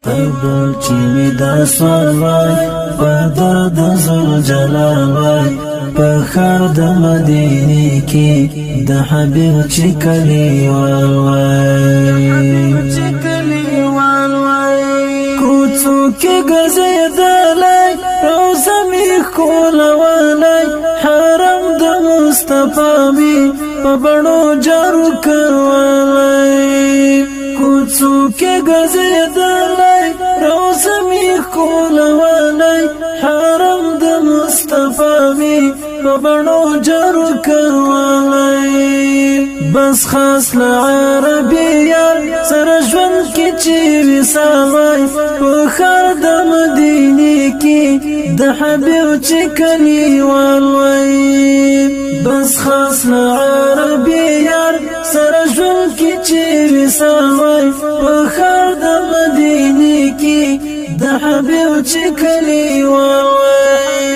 قبول چې می دا سوال وای، په در د ذل جلال وای، په ښار د مدینې کې د حبیب چې کلیوال وای، کوڅو کې ګرځېدلی، روضه مې ښکلولی، حرم د مصطفی مې په بڼو جارو کولی. کوڅو کې ګرځېدلی، روضه مې ښکلولی، حرم د مصطفی مې په بڼو جارو کولی. بس خاص له عربي یار سره ژوند کې چې وصال وای، په ښار د مدینې کې د حبیب چې کلیوال وای. بس خاص له عربي یار سره ژوند کې چې وصال وای، په ښار د مدینې کې د حبیب چې کلیوال وای.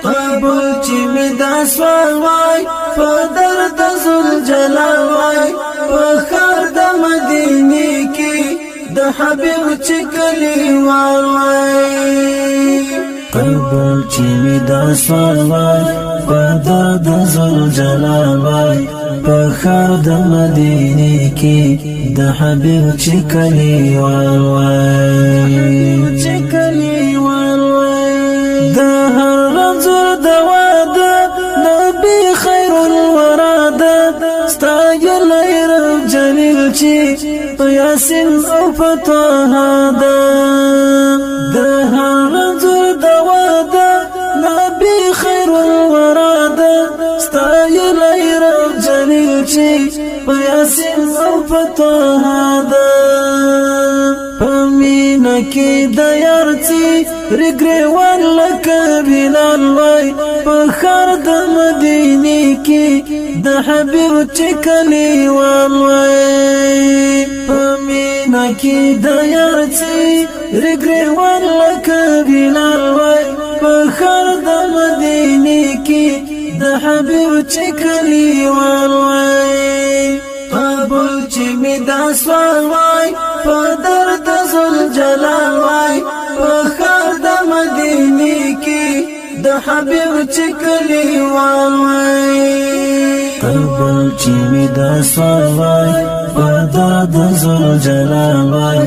قبول چې می دا سوال وای، په در د ذل جلال وای، په ښار د مدینې کې د حبیب چې کلیوال وای. قبول چې می دا سوال وای، په در د ذل جلال وای، په ښار د مدینې کې د حبیب چې کلیوال وای. چې کلیوال وای. د هر رنځور دوا ده نبی خیر الورا ده، ستایلی رب جلیل چې په یاسین او په طه ده. د هر رنځور دوا ده نبی خیر الورا ده، ستایلی رب جلیل چې په یاسین او په طه ده. په مینه کې د یار څي رګریوان لکه بلال وای، په ښار د مدینې کې د حبیب چې کلیوال وای. په مینه کې د یار څي رګریوان لکه بلال وای، په ښار د مدینې کې د حبیب چې کلیوال وای. قبول چې می دا سوال وای، په در د ذل جلال وای، په ښار د مدینې کې د حبیب چې کلیوال وای. قبول چې می دا سوال وای، په در د ذل جلال وای،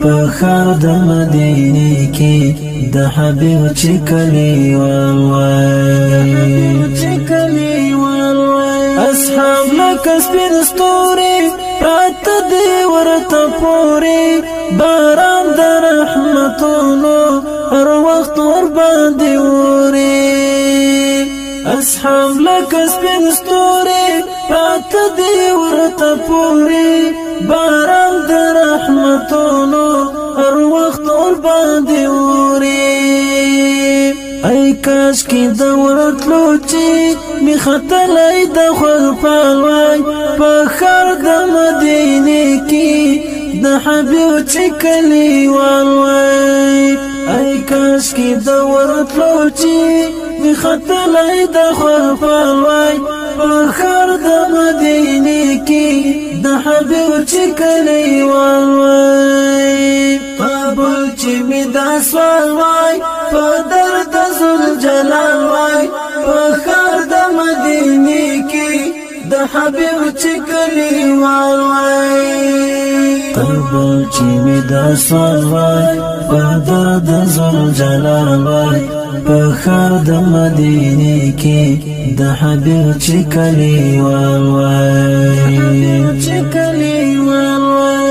په ښار د مدینې کې د حبیب چې کلیوال وای. چې کلیوال وای. اصحاب لکه سپین ستوري پراته دي ورته پورې، باران د رحمتونو هر وخت ور باندې اوري. اصحاب لکه سپین ستوري پراته دي ورته پورې، باران د رحمتونو هر وخت ور باندې اوري. ای کاش کې د ورتلو چې می ختلای د خپل وای، په ښار د مدینې کې د حبیب چې کلیوال وای. ای کاش کې د ورتلو چې می ختلای د خپل وای، په ښار د مدینې کې د حبیب چې کلیوال وای. قبول چې می دا سوال وای، په در د ذل جلال وای، په ښار د مدینې کې د حبیب چې کلیوال وای. قبول چې می دا سوال وای، په در د ذل جلال وای، په ښار د مدینې کې د حبیب چې کلیوال وای. چې کلیوال وای.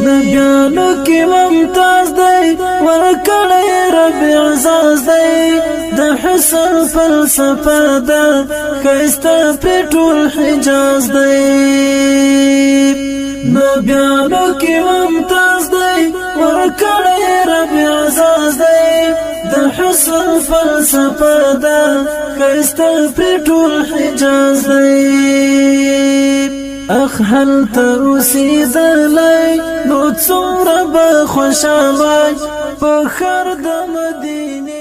نبیانو کې ممتاز دی، ورکړی رب اعزاز دی، د حسن فلسفه ده ښایسته په ټول حجاز دی. نبیانو کې ممتاز دی، ورکړی رب اعزاز دی، د حسن فلسفه ده ښایسته په ټول حجاز دی. اخ هلته اوسېدلی نو څومره به خوشحال وای، په ښار د مدینې.